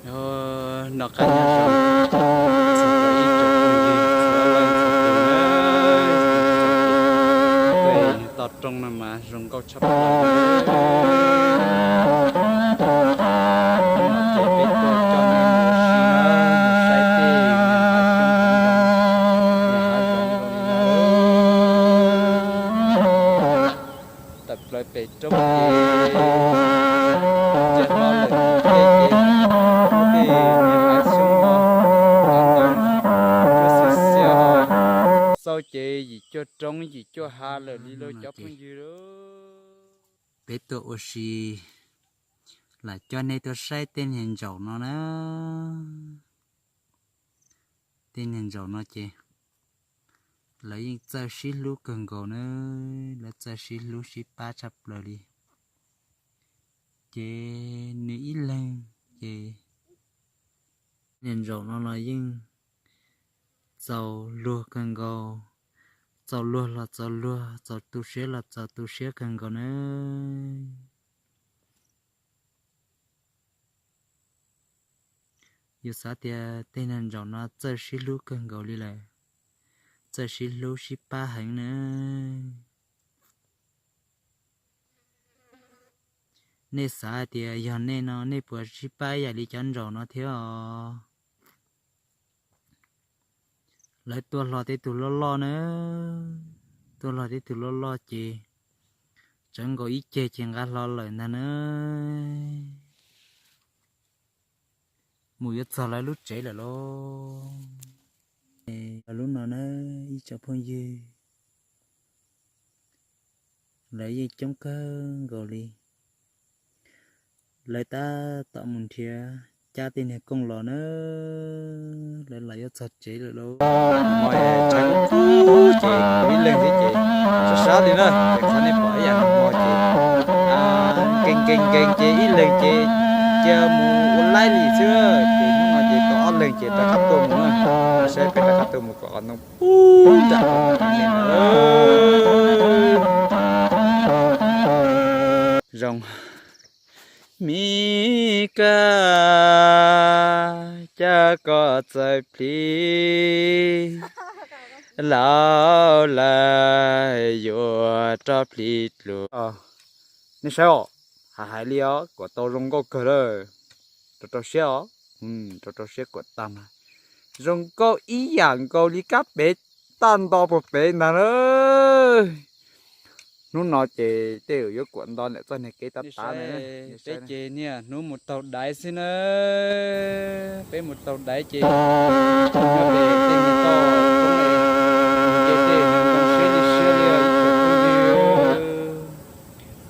Noj qab nyob zoo txog ib tsoom phooj ywg txhua leej txhua tus na. Peb toj roob no mas zoo nkauj tshaj plaws. Hnub no ces peb tuaj coj nej mus ua si na, mus saib tej niag hav xyoob hav ntoo, niag hav zoov zoo li no. Tawm plaws pem roob ces cia hlo lawm tej ces tej niag hav xyoob no, hav ntoo, cuaj xiav xiav ho xauj ces yim cuaj roob yim cuaj hav lawm li lauj cov phooj ywg lauj. Peb tuaj ua si lam coj nej tuaj saib tej niag ntsaum no na. Tej niag ntsaum no ces lawv yeej txawj sib hlub kawg nkaus na, lawv txawj sib hlub sib pab tshaj plaws li. Ces nws ib leeg ces niag ntsaum no los yeej txaus luag kawg nkaus, txaus luag los txaus luag, txaus tu siab los txaus tu siab kawg nkaus na. Yus xav tias tej niag ntsaum no txawj sib hlub kawg nkaus li lawm, txawj sib hlub sib pab heev na. Nej xav hais tias yog nej no nej puas sib pab ib yam li cov ntsaum no thiab os? Lawv tua hlo tej tug loj loj na, tua hlo tej tug loj loj ces tsawv nkaus ib ceg ces nqa hlo lawm ntag na. Mus yuav txog lawv lub tsev lawm lauj. Lub no na ib tsoom phooj ywg, lawv yeej coob kawg nkaus li. Lawv tab tom mus nrhiav cab tej niag kooj los na, lawv los yuav txog tsev lawm lauj. Hmo es tshav kub kub ces kuv ib leeg thiab ces sab sab li na, ces qhov nej pom ib yam no hmo ces nkees nkees nkees ces ib leeg ces cia mus ua laib li xwb, ces hnub no ces tau ob leeg ces rov qab tuaj mus na, saib peb rov qab tuaj mus kom qhov ntoo puag nram qhov ntoo ne. Zoo. Mi ka cas koj txawj plig, laus lawm yuav rov plig dlua. Nej saib os, hais hais li os, kuam tau zoo nkauj kawg lawm. Rau rau siab os, rau rau siab kuam tag mas zoo nkauj ib yam nkaus li kab pem tag nto puag pem ntag na. Hnub no ces tej zaum yuav kuam nto ntawm txoj niag kev tav tav na. Peb ces niaj hnub mus taug daiv xwb na. Peb mus taug daiv ces nyob pem tej niag toj roob, ces tej niag ntoo siab li siab li os ib tsoom phooj ywg.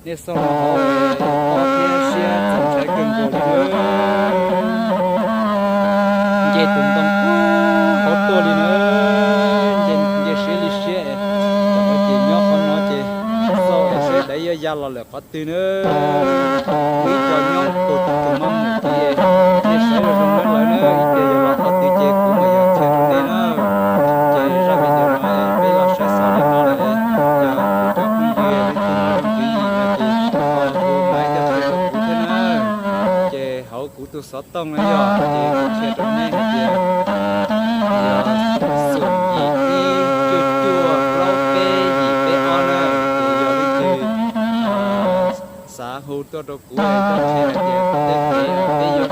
Nej xauj no hauv, ob thiab siab txaus ntshai kawg nkaus li na. Nce tus ntoo hauv tuaj li na, nce siab li siab es, tam no ces nyob qhov no ces xauj es saib daiv yuav ya los lawm qhov twg na. Ib co nyob tus tus mab mus ces nej saib zoo zoo na lawv na, ib pliag yog los qhov twg ces kuv mam yog qhia rau nej na. Ces zaj video no peb los saib xaus li no lawm, yog kuv cov phooj ywg leej twg nyob zoo tswv yim no ces ho hu maiv coj tuaj rau kuv thiab na. Ces hauv kuv tus xov tooj no yog ces kuv qhia rau nej hais tias yog xoom yim ib cuaj cuaj plaub peb yim peb ob na, ces yog leej twg xav hu tuaj rau kuv es tuaj qhia hais tias tej kev peb yuav